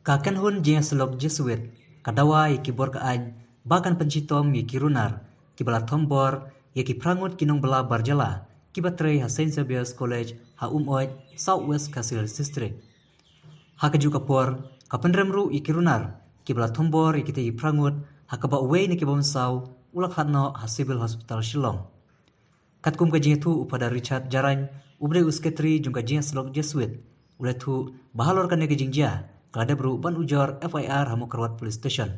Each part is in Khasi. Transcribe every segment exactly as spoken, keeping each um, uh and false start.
Ka kynhun jingïasyllok Jesuit ka dawa ïa ki bor ka aiñ ba kan pynshitom ïa ki runar kiba la thombor ïa ki phra ngut ki nongbylla bar jylla kiba trei ha Saint Xavier's College ha Umoit, South West Khasi Hills District. Ha kajuh ka por, ka pynrem ruh ïa ki runar kiba la thombor ïa kitei ki phra ngut, ha kaba uwei na kiba mynsaw u la khlad noh ha Civil Hospital Shillong. Katkum ka jingïathuh u Phadar Richard Jarain, uba dei u sekretari jong ka jingïasyllok Jesuit, u la ïathuh ba halor kane ka jingjia ka la dep ruh ban ujor F I R ha Mawkyrwat Police Station.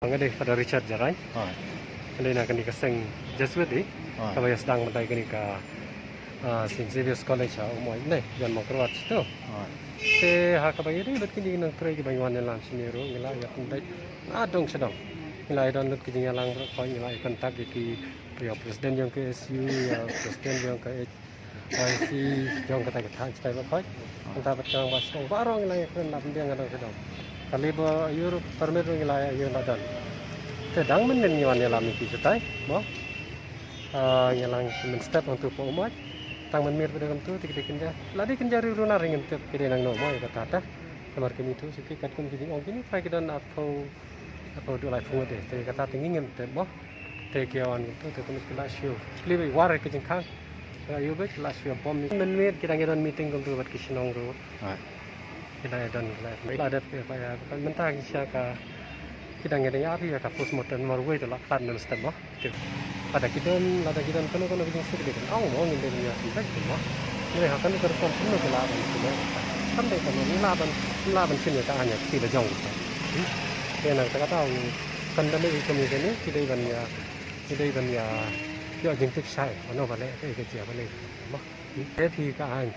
Nga dei Phadar Richard Jarain. Nga dei na kane ka seng Jesuit, kaba ïasdang mynta ïa kane ka Saint Xavier's College ha Umoit, ne ïa Mawkyrwat tu. Te ha kaba ïadei bad kine ki nongtrei kiba ngi wan ïalam shane ruh, ngi la ïa pynbeit na dong sha dong. Ngi la ïa don lut ki jingïalang baroh khoit, ngi la ïa contact ïa ki, ïa president jong ka S U, ïa president jong ka H Y C, jong kata ka thaiñ stai baroh khoit. Mynta bad ka rangbah shnong baroh ngi la ïa kren la pynbiang na dong sha dong. Ka labour ïa ruh permit ruh ngi la ïa ïa na don. Te dang mynmiet ngi wan ïalam ïa ki shatai mo. Ngi la mynstep hangtu pa Umoit. Tang mynmiet bad kumtu te ki dei kynja, la dei kynja ri runar ngim tip ki dei nangno mo ïa kata ta. Namar kine tu shu ki katkum ki jingong kine, trai ki don arphew, arphew dei laiphew ngut, te kata te ngi ngim tip mo. Te ki wan tu te kumno ki la shu, ki la war ki jingkhang. Ïa u bad ki la shu bom. Mynmiet ki dang ïa don meeting kumtu bad ki shnong ruh. Ki dang ïa don, ki la, la dep ki, mynta ki sha ka, ki dang ïa don ïa ka postmortem namar uwei te la khlad mynstep mo. Lada ki don, lada ki don kano kano ka jingsuk dei ban ong mo, ngin dei ban ïa pynbeit mo. Ngi dei ha kano ka rukom kumno ka lah ban pynbeit. Kam dei kano, ngi lah ban, ngi lah ban shim ïa ka aiñ ïa ka kti la jong kita. Te na kata ka daw ngi, kan da leh kum ïa kane, ki dei ban ïa, ki dei ban ïa ïoh jingtip shai, mano ba leh, kaei ka jia ba leh mo. Te phi ka aiñ.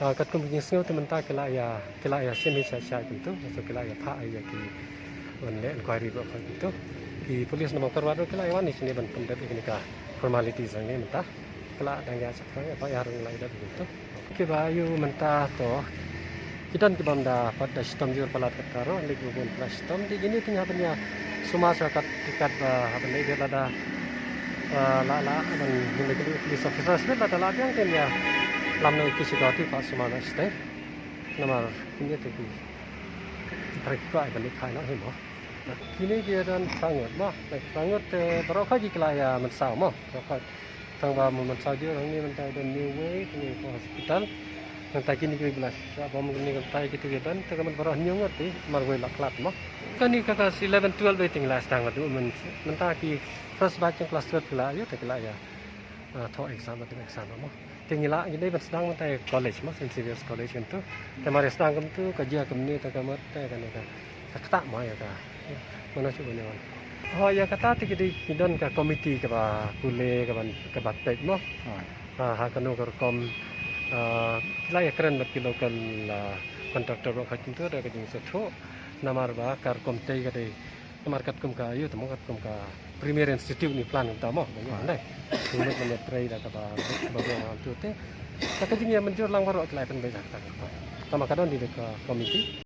Ah, katkum ka jingsngew te mynta ki la ïa, ki la ïa shim hi shai shai kumtu, so ki la ïa phah ïa ki ban leh inquiry baroh khoit kumtu. Ki police na Mawkyrwat ruh ki la ïa wan hi shane ban pyndep ïa kane ka formalities hangne mynta. Ki la dang ïa shah thrang ïa ba ïa ruh la ïa dep kumtu. Kiba ïoh mynta to ki don ki bym da pat da shitom jur palat kata ruh, leit ruh bun palat shitom. Te kine te ngi hap ban ïa sumar sha kat, kat ba hap ban leit lada, ah, la, la ban hynrei ki police officers bad lada la biang te ngi ïa lam na ki security pat sumar na shatei. Namar kine te ki trai ki kwah ban leit phai noh hi mo. Kine ki don phra ngut mo. Phra ngut te baroh khoit ki la ïa mynsaw mo. Baroh khoit. Tang ba mynta mynsaw jur hangne mynta don New Way, hangne ka hospital. Mynta kine ki ba la shah bom kine mynta kito ki don, te ka mut baroh hynñiew ngut te, namar uwei la khlad mo. Kane ka class eleven, twelve te ngi la sdang haduh myn-, mynta ki first batch jong class twelve ki la ïoh te ki la ïa, ah, thoh exam, haduh exam mo. Te ngi la, ngi dei ban sdang mynta ïa college mo, Saint Xavier's College kumto. Te mar ïa sdang kumto, ka jia kumne te ka mut te kane ka Ka ktah mo ïa ka. Mano shu bun ïa wan. Ho ïa kata te ki dei ki don ka committee kaba pule kaba, kaba peit mo. Ha, ha kano ka rukom, ah, la ïa kren bad ki local, ah, contractor ba kha kumto da ka jingsngewthuh. Namar ba ka rukom te ka dei. Namar katkum ka ïoh te mo katkum ka Premier Institute ni plan kumta mo. Ba ïoh dei. Ki mut ban ïa trei da kaba, kaba biang kumto te. Ka ka jingïa mynjur lang baroh ki la pynbeit ha kata ka rukom. Tama ka don dei ka committee.